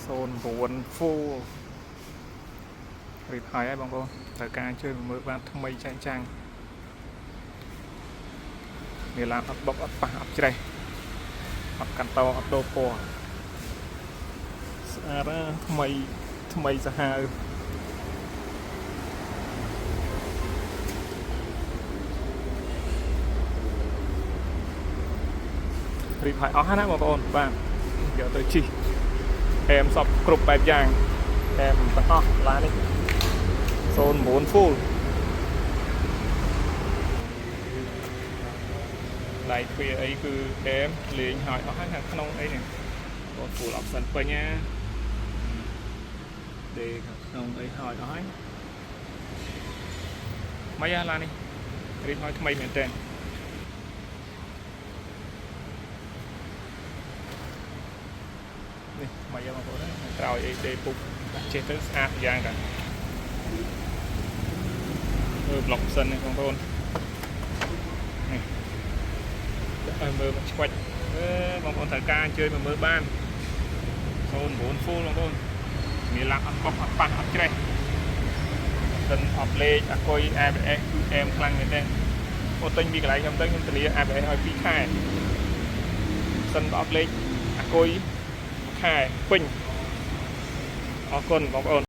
09 full រៀបហើយហើយបងប្អូនត្រូវការជួយមើលបានថ្មីចែងចាំងនេះឡានអត់បុកអត់ប៉ះអត់ច្រេះអត់កាន់តអត់ដូរពណ៌ស្អាតណាស់ថ្មីថ្មីសាហាវរៀបហើយអស់ហើយណាបងប្អូនបាទយកទៅជិះអែមសពគ្រប់បែបយ៉ាងអែមទាំងអស់ឡាននេះ 09 full ដៃទ្វារអីគឺអែមលេងហើយអស់ហើយខាងក្នុងអីនេះបង full option ពេញណាដេខាងក្នុងអីហើយអស់ហើយមកយ៉ាឡាននេះរៀបហើយថ្មីមែនតើនេះថ្មីបងប្អូនណាខាងក្រោយអីដេពុកដាក់ចេះទៅស្អាតយ៉ាងតាមើលប្លុកសិននេះបងប្អូននេះដាក់ឲ្យមើលមកឆ្វាច់អឺបងប្អូនត្រូវការអញ្ជើញមកមើលបាន09 full បងប្អូនមានឡានអត់បុកអត់ប៉ះអត់ច្រេះសិនអត់លេខអាគុយ ABS គឺអែមខ្លាំងមែនទេអូទិញពីកន្លែងខ្ញុំទៅខ្ញុំធានា ABS ឲ្យ2ខែសិនអត់លេខអាគុយ1ខែពេញអរគុណបងប្អូន។